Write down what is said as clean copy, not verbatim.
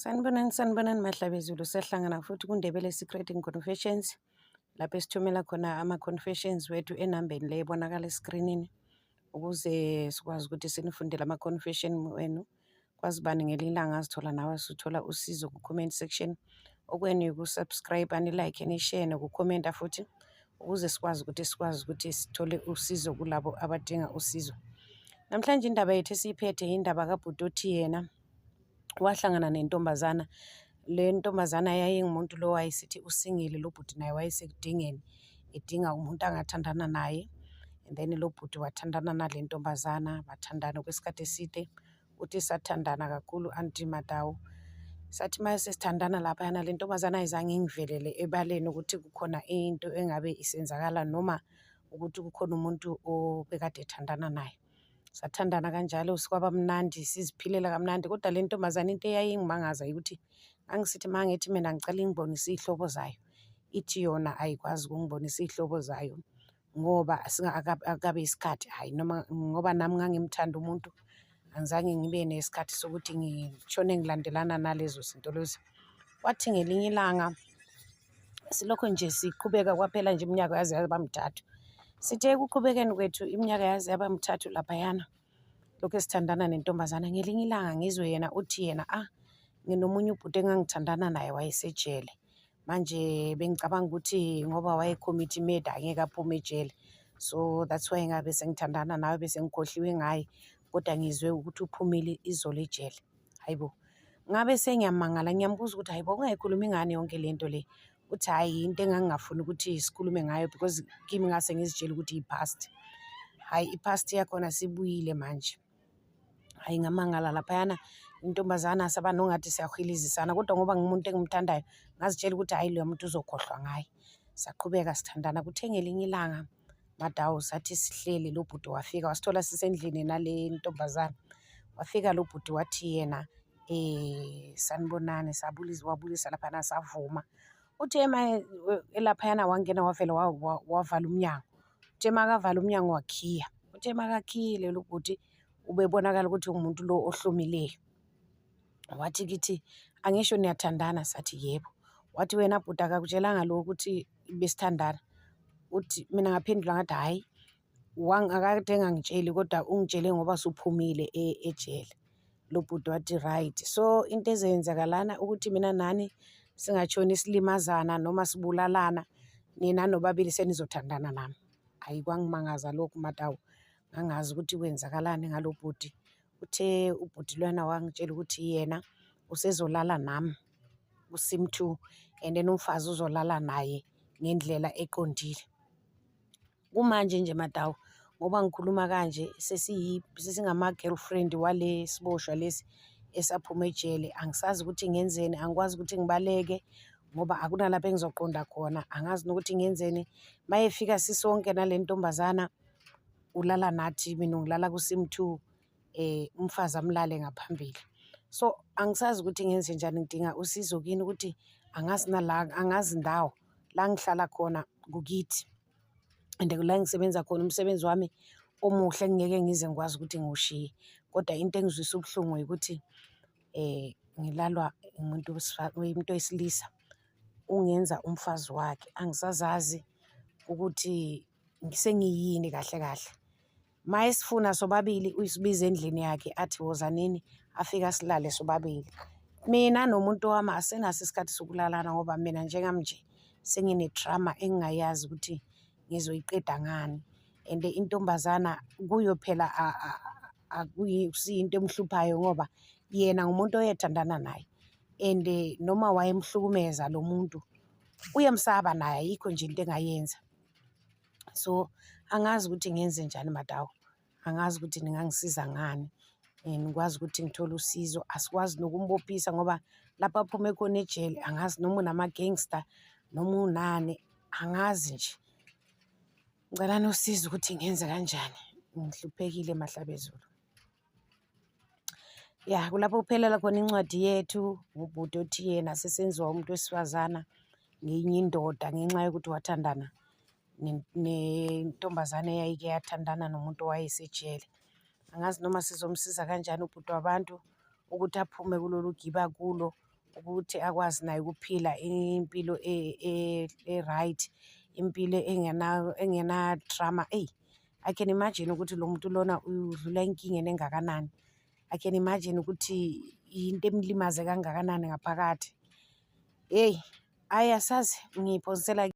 Sanibonani, sanibonani Mahlabezulu. Siyahlangana futhi kuNdebele Secret Confessions, lapho esithumela khona ama-confessions wethu enambeni le ebonakala eskrinini, ukuze sikwazi ukuthi sinifundele ama-confession wenu. Kwazi bani, ngelinye ilanga azithola nawe suthola usizo ku-comment section. Okwenu uku-subscribe, ni-like, ni-share nokukhomenta futhi, ukuze sikwazi ukuthi sithole usizo kulabo abadinga usizo. Namhlanje indaba yethu esiyiphethe indaba kabhuti othi yena wahlangana nentombazana. Le ntombazana yayingumuntu lo wayesithi u-single, lo bhuti naye wayesekudingeni, edinga umuntu angathandana naye. And then lo bhuti wathandana nale ntombazana, bathandana kwesikhathi eside. Uthi sathandana kakhulu, anti Madawu. Sathi uma sesithandana laphayana, le ntombazana ayizange ingivelele ebaleni ukuthi kukhona into engabe isenzakala noma ukuthi kukhona umuntu obekade ethandana naye. Sathandana kanjalo, kwaba mnandi, siziphilela kamnandi. Kodwa le ntombazane, into eyayingimangaza ukuthi ngangisithi uma ngithi mina ngicela ingibonise iy'hlobo zayo, ithi yona ayikwazi ukungibonisa iy'hlobo zayo ngoba akukabi isikhathi. Hhayi, noma ngoba nami ngangimthanda umuntu, angizange ngibe nesikhathi sokuthi ngishone ngilandelana nalezo zinto lezo. Kwathi ngelinye ilanga silokho nje siqhubeka, kwaphela nje iminyaka yaze yaba mithathu. Sithe ekuqhubekeni kwethu iminyaka yaze yaba mithathu laphayana, lokhu esithandana nentombazana, ngelinye ilanga ngizwe yena uthi yena, ah, nginomunye ubhuti engangithandana naye wayesejele. Manje bengicabanga ukuthi ngoba waye-commit murder angeke aphume ejele. So that's why ngabe sengithandana nawe, bese ngikhohliwe ngaye. Kodwa ngizwe ukuthi uphumile izolo ejele. Hayi bo. Ngabe sengiyamangala, ngiyambuza ukuthi, hayi bo, ungayikhulumi ngani yonke le nto le? Uthi hhayi, into engangingafuni ukuthi sikhulume ngayo because kimi ngase ngizitshela ukuthi i-past. Hhayi, i-past yakhona sibuyile manje. Hhayi, ngamangala laphayana, intombazana saba nongathi siyahilizisana, kodwa ngoba ngiwumuntu engimthandayo, ngazitshela ukuthi hhayi, loya muntu uzokhohlwa ngaye. Saqhubeka sithandana. Kuthe ngelinye ilanga, Madawu, sathi sihleli, lo bhuti wafika wasithola sisendlini nale ntombazana. Wafika lo bhuti wathi yena, sanibonani, sabulisa, wabulisa laphana, savuma. Uthe ma elaphayana wangena, wavele wavala umnyango. Uthe makavala umnyango wakhiya. Uthe makakhiyile lo bhuti, ubebonakala ukuthi umuntu lo ohlomileyo. Wathi kithi, angisho niyathandana? Sathi yebo. Wathi, wena bhuti, akakutshelanga lo ukuthi besithandana? Uthi mina ngaphendula ngathi, hhayi, akade engangitsheli, kodwa ungitshele ngoba suphumile ejele. Lo bhuti wathi right. So into ezoyenzeka lana ukuthi mina nani singatshoni silimazana noma sibulalana, nina nobabili senizothandana nami. Hhayi, kwangimangaza lokhu, Madawu. Ngangazi ukuthi kwenzakalani ngalo bhuti. Uthe ubhuti lwana wangitshela ukuthi yena usezolala nami ku-sim two, and then umfazi uzolala naye ngendlela eqondile. Kumanje nje, Madawu, ngoba ngikhuluma kanje, sesingama-girlfriend wale siboshwa lesi esaphuma ejele. Angisazi ukuthi ngenzeni, angikwazi ukuthi ngibaleke ngoba akunalapho engizoqonda khona. Angazi nokuthi ngenzeni. Uma efika sisonke nale ntombazana, ulala nathi, mina ngilala ku-sim two, umfazi amlale ngaphambili. So angisazi ukuthi ngenze njani, ngidinga usizo kini ukuthi angazi nala, angazi ndawo la ngihlala khona kukithi and la engisebenza khona, umsebenzi wami omuhle engingeke ngize ngikwazi ukuthi ngiwushiye. Kodwa into engizwisa ubuhlungu ukuthi ngilalwa umuntu umuntu wesilisa, ungenza umfazi wakhe. Angisazazi ukuthi sengiyini kahle kahle. Ma esifuna sobabili, uyisibiza endlini yakhe, athi wozanini, afike asilale sobabili. Mina nomuntu wami asinaso isikhathi sokulalana ngoba mina njengami nje sengine-trauma engingayazi ukuthi ngizoyiqeda ngani. And intombazana kuyo phela akusiyo into emhluphayo ngoba yena ngumuntu oyethandana naye, and noma wayemhlukumeza lo muntu, uyamsaba naye, ayikho nje into engayenza. So angazi ukuthi ngenze njani, Madawu. Angazi ukuthi ningangisiza ngani ngikwazi ukuthi ngithole usizo. Asikwazi nokumbophisa ngoba lapho aphume khona ejele angazi noma unama-gangster noma unani, angazi nje. Ngicela nosizo ukuthi ngenze kanjani, ngihluphekile, Mahlabezulu. Ya, kulapho kuphelela khona incwadi yethu ngobhuti othi yena sesenziwa umuntu wesifazana ngenye indoda ngenxa yokuthi wathandana nentombazane eyayike yathandana nomuntu owayesejele. Angazi noma sizomsiza kanjani ubhuti wabantu ukuthi aphume kulolu gibe akulo. Ukuthi akwazi naye ukuphila impilo e-right, impilo engena-drama. Eyi, I can imagine ukuthi lo muntu lona udlula enkingeni engakanani. I can imagine ukuthi into emlimaze kangakanani ngaphakathi. Hheyi, hhayi, asazi, ngiyiphonsela.